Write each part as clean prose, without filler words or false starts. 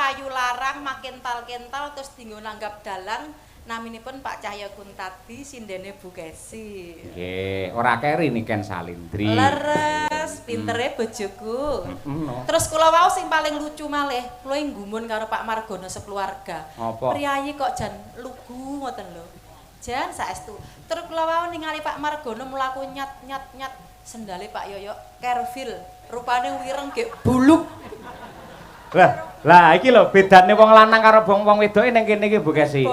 payu larang makental-kental terus dinggo nanggap dalang naminipun Pak Cahya Kuntadi sindene Bu Kesi. Nggih, ora keri Niken Salindri. Leres, pintere bojoku. No. Terus kula wau sing paling lucu malih, kula nggumun karo Pak Margono sekeluarga. Apa? Priyayi kok jan lugu ngoten lho. Jan saestu. Terus kula wau ningali Pak Margono mlaku nyat nyat nyat sendale Pak Yoyok Kervil, rupane wireng gek buluk. Lah iki lho bedane wong lanang karo wong wedoke ning kene iki Bu Kesi.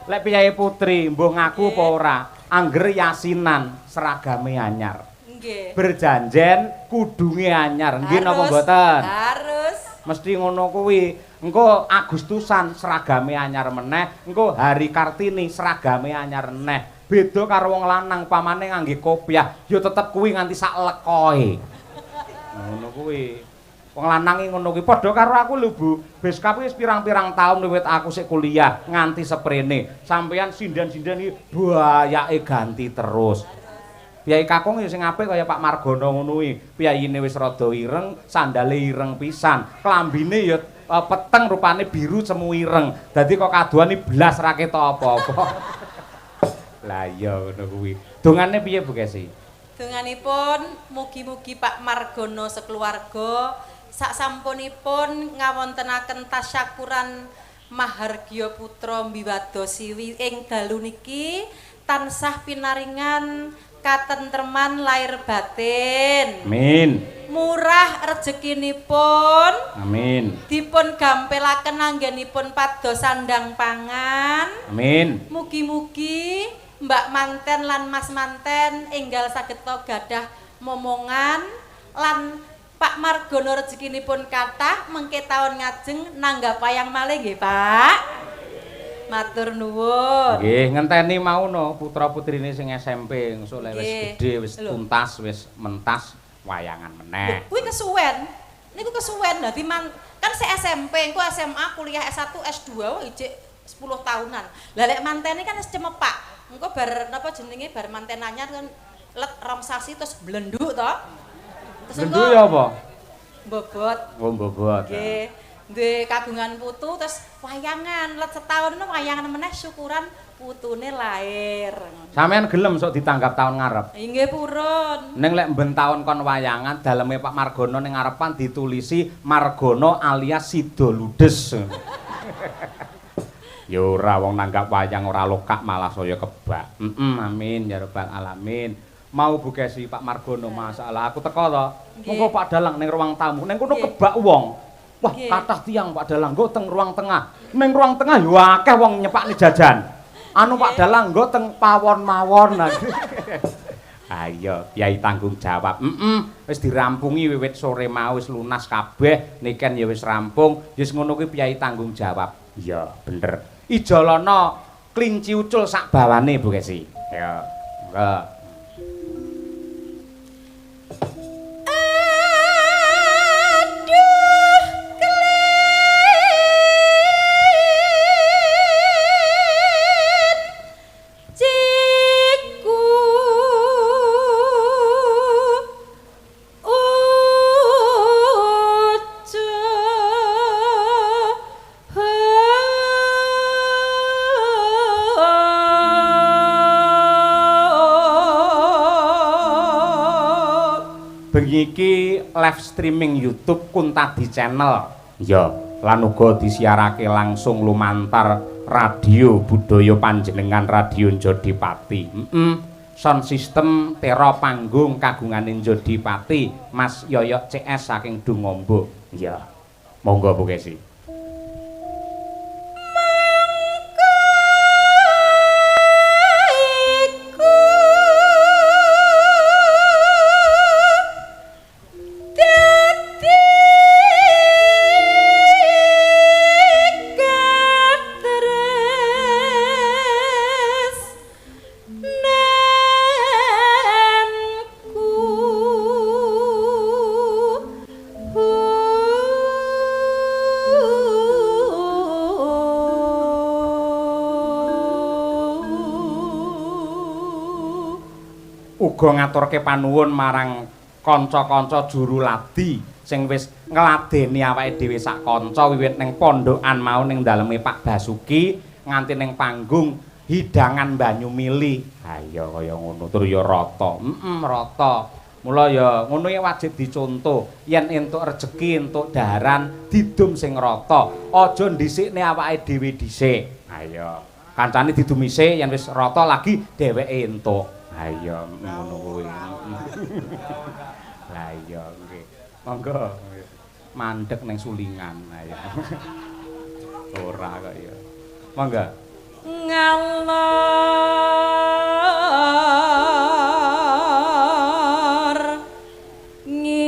Lek piyayi putri mbuh ngaku apa ora, angger yasinan seragame anyar. Nggih. Berjanjen kudunge anyar. Nggih napa mboten? Harus. Mesti ngono kuwi. Engko Agustusan seragame anyar meneh, engko Hari Kartini seragame anyar meneh. Beda karo wong lanang pamane ngangge kopiah, ya tetep kuwi nganti sak lekoe. Ngono kuwi. Wong lanang iki ngono kuwi padha karo aku lho Bu. Beskap wis pirang-pirang taun wiwit aku sik kuliah nganti seprene. Sampeyan sinden-sinden iki bayake ganti terus. Piyai kakung ya sing apik kaya Pak Margono ngono kuwi. Piyayine wis rada ireng, sandale ireng pisan. Klambine ya peteng rupane biru semu ireng. Dadi kok kadohan iki blas ra ketok apa-apa. Lah iya ngono kuwi. Dongane piye Bu Kesi? Donganipun mugi-mugi Pak Margono sekeluarga sak sampunipun ngawontenaken tasyakuran Mahargya Putra Mbiwada Siwi ing dalu niki tansah pinaringan katentreman lahir batin. Amin. Murah rezekinipun. Amin. Dipun gampelaken anggenipun pados sandang pangan. Amin. Mugi-mugi Mbak manten lan Mas manten enggal saged gadah momongan lan Pak Margono rezekinipun kathah mengke taun ngajeng nanggap wayang malih nggih Pak. Matur nuwun. Nggih, ngenteni mau no putra-putrine sing SMP engko lek wis gedhe wis tuntas wis mentas wayangan meneh. Kuwi kesuwen. Niku kesuwen dadi kan se SMP engko SMA kuliah S1 S2 wah ijik 10 tahunan. Lah lek mantene kan wis cemepak. Engko bar napa jenenge bar manten anyar kan let rong sasi terus blenduk to. Terus blenduk ya apa? Bobot. Oh, bobot. Nggih. Duwe kagungan putu terus wayangan let setahun wayangan meneh syukuran putune lahir. Sampeyan gelem sok ditanggap taun ngarep? Nggih purun. Ning lek mben taun kon wayangan daleme Pak Margono ning ngarepan ditulisi Margono alias Sido Ludes. Ya ora wong nanggap wayang ora lokak malah saya kebak. Amin ya rabbal alamin. Mau Bu Kesi Pak Margono masalah aku teko to. Monggo Pak Dalang ning ruang tamu. Ning kono kebak wong. Wah, kathah tiyang Pak Dalang nggo teng ruang tengah. Ning ruang tengah yo akeh wong nyepakne jajan. Anu Pak Dalang nggo teng pawon mawon. Ayo, Kyai tanggung jawab. Wis dirampungi wiwit sore mau wis lunas kabeh, niken ya wis rampung. Wis ngono kuwi Kyai tanggung jawab. Iya, bener. Ijolana klinci ucul sak bawane Bu Kesi. Ya, monggo. Aduh, kelinciku Bengi iki live streaming YouTube Kuntadi Channel. Ya, lan uga disiarake langsung lumantar radio budaya panjenengan Radio Jodipati. Sound system tera panggung kagungane Jodipati, Mas Yoyok CS saking Dungombo. Ya. Monggo Bu Kesi. Uga ngaturke panuwun marang kanca-kanca juru ladi Sing wis ngladeni awake dhewe sak kanca wiwit ning pondokan mau ning daleme Pak Basuki nganti ning panggung hidangan banyu mili. Ha iya kaya ngono tur ya rata. Heeh, rata. Mula ya ngono iki wajib dicontoh. Yen entuk rejeki, entuk daharan didum sing rata. Aja ndhisikne awake dhewe dhisik. Ha iya. Kancane didumise yen wis rata lagi dheweke entuk. Ha iya ngono kuwi. Lah iya nggih. Monggo mandek ning sulingan. Ha iya. Ora kok ya. Monggo. Ngalor ngidul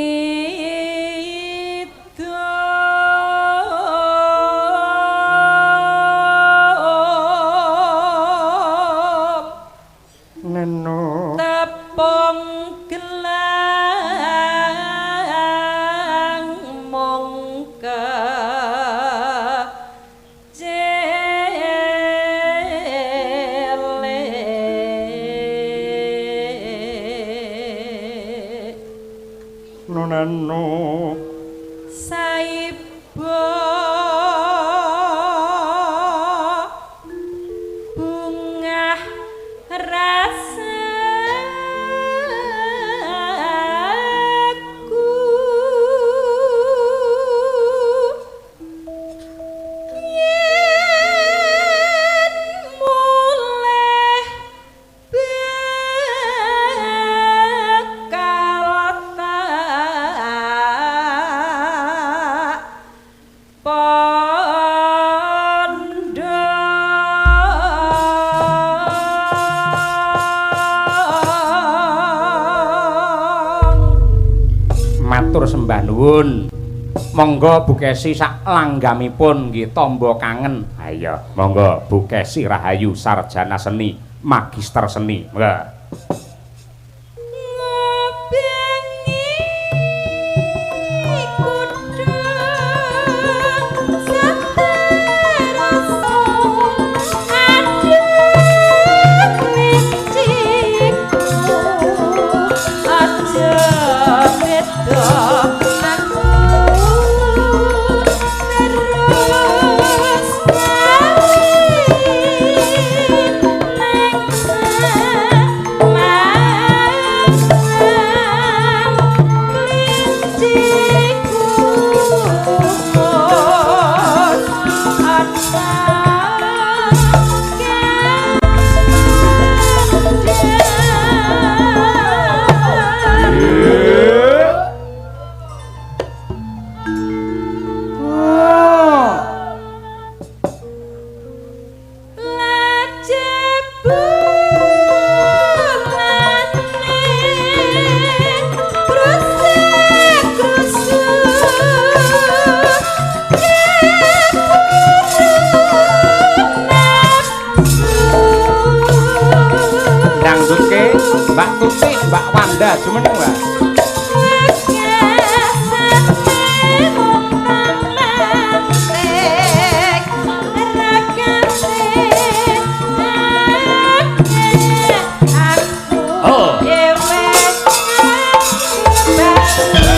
neno tepung gelang mongke nonano saiba bungah rasaku yen mulih bakal tak pondhong. Matur sembah nuwun. Monggo Bu Kesi sak langgamipun nggih tamba kangen. Ha iya, monggo Bu Kesi Rahayu sarjana seni, magister seni. Monggo. Ngobengi kudung seterasa aduk linciku aja beda aku terus bali nang Semarang klinciku ana kandhang. Lajebulane krusuk-krusuk nafsu. Dangdutke Mbak Tuti, Mbak Wanda jumeneng, Mbak. Wegasane montang-manting rakate akeh aku Oh. dhewe aku bali.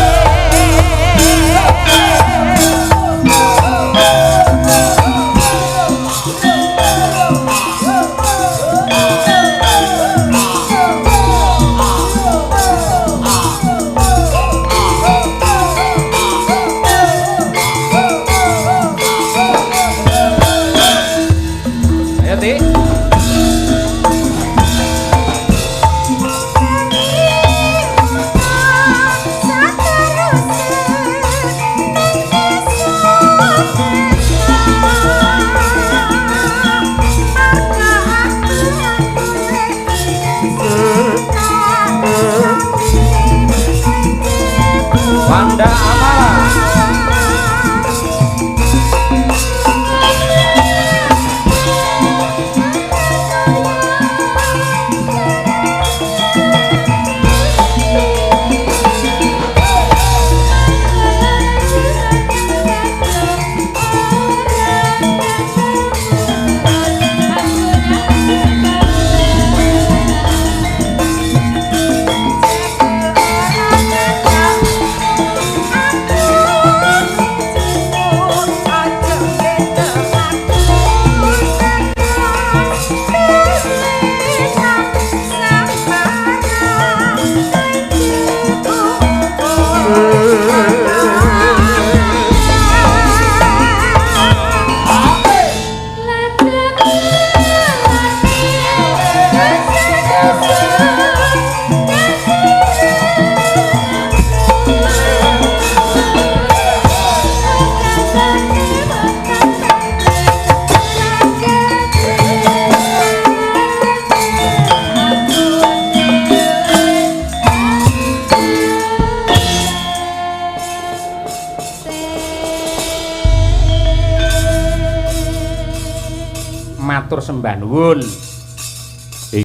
Matur sembah nuwun.